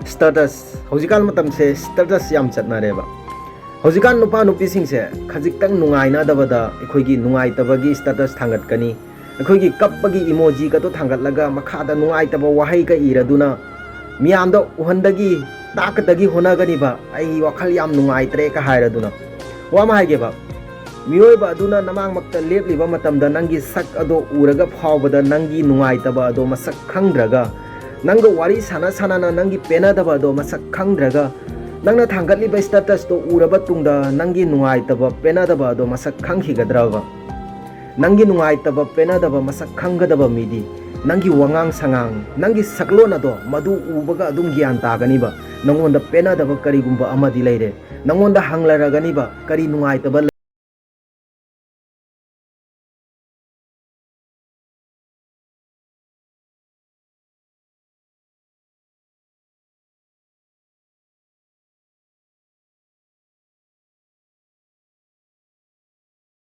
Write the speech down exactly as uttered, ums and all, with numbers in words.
Status, ꯍꯧꯖꯤꯛꯀꯥꯟ ꯃꯇꯝꯁꯦ status ꯌꯥꯝ ꯆꯠꯅꯔꯦꯕ꯫ ꯍꯧꯖꯤꯛꯀꯥꯟ ꯅꯨꯄꯥ ꯅꯨꯄꯤꯁꯤꯡꯁꯦ ꯈꯖꯤꯛꯇꯪ ꯅꯨꯡꯉꯥꯏꯅꯗꯕꯗ ꯑꯩꯈꯣꯏꯒꯤ ꯅꯨꯡꯉꯥꯏꯇꯕꯒꯤ ꯁ꯭ꯇꯦꯇꯁ ꯊꯥꯡꯒꯠꯀꯅꯤ, ꯑꯩꯈꯣꯏꯒꯤ ꯀꯞꯄꯒꯤ ꯏꯃꯣꯖꯤꯒꯗꯣ ꯊꯥꯡꯒꯠꯂꯒ ꯃꯈꯥꯗ ꯅꯨꯡꯉꯥꯏꯇꯕ ꯋꯥꯍꯩꯒ ꯏꯔꯗꯨꯅ ꯃꯤꯌꯥꯝꯗ ꯎꯍꯟꯗꯒꯤ ꯇꯥꯛꯀꯗꯒꯤ ꯍꯣꯠꯅꯒꯅꯤꯕ, "ꯑꯩ ꯋꯥꯈꯜ ꯌꯥꯝ ꯅꯨꯡꯉꯥꯏꯇ꯭ꯔꯦ" ꯀ ꯍꯥꯏꯔꯗꯨꯅ꯫ ꯋꯥ ꯑꯃ ꯍꯥꯏꯒꯦꯕ, ꯃꯤꯑꯣꯏꯕ ꯑꯗꯨꯅ ꯅꯃꯥꯡꯃꯛꯇ ꯂꯦꯞꯂꯤꯕ ꯃꯇꯝꯗ ꯅꯪꯒꯤ ꯁꯛ ꯑꯗꯣ ꯎꯔꯒ ꯐꯥꯎꯕꯗ ꯅꯪꯒꯤ ꯅꯨꯡꯉꯥꯏꯇꯕ ꯑꯗꯣ ꯃꯁꯛ ꯈꯪꯗ꯭ꯔꯒ, ꯅꯪꯒ ꯋꯥꯔꯤ ꯁꯥꯟꯅ ꯁꯥꯟꯅꯅ ꯅꯪꯒꯤ ꯄꯦꯟꯅꯗꯕ ꯑꯗꯣ ꯃꯁꯛ ꯈꯪꯗ꯭ꯔꯒ, ꯅꯪꯅ ꯊꯥꯡꯒꯠꯂꯤꯕ ꯁ꯭ꯇꯦꯇꯁꯇꯣ ꯎꯔꯕ ꯇꯨꯡꯗ ꯅꯪꯒꯤ ꯅꯨꯡꯉꯥꯏꯇꯕ ꯄꯦꯟꯅꯗꯕ ꯑꯗꯣ ꯃꯁꯛ ꯈꯪꯈꯤꯒꯗ꯭ꯔꯕ? ꯅꯪꯒꯤ ꯅꯨꯡꯉꯥꯏꯇꯕ ꯄꯦꯟꯅꯗꯕ ꯃꯁꯛ ꯈꯪꯒꯗꯕ ꯃꯤꯗꯤ ꯅꯪꯒꯤ ꯋꯥꯉꯥꯡ ꯁꯉꯥꯡ, ꯅꯪꯒꯤ ꯁꯛꯂꯣꯟ ꯑꯗꯣ ꯃꯗꯨ ꯎꯕꯒ ꯑꯗꯨꯝ ꯒ꯭ꯌꯥꯟ ꯇꯥꯒꯅꯤꯕ꯫ ꯅꯪꯉꯣꯟꯗ ꯄꯦꯟꯅꯗꯕ ꯀꯔꯤꯒꯨꯝꯕ ꯑꯃꯗꯤ ꯂꯩꯔꯦ, ꯅꯪꯉꯣꯟꯗ ꯍꯪꯂꯔꯒꯅꯤꯕ ꯀꯔꯤ ꯅꯨꯡꯉꯥꯏꯇꯕ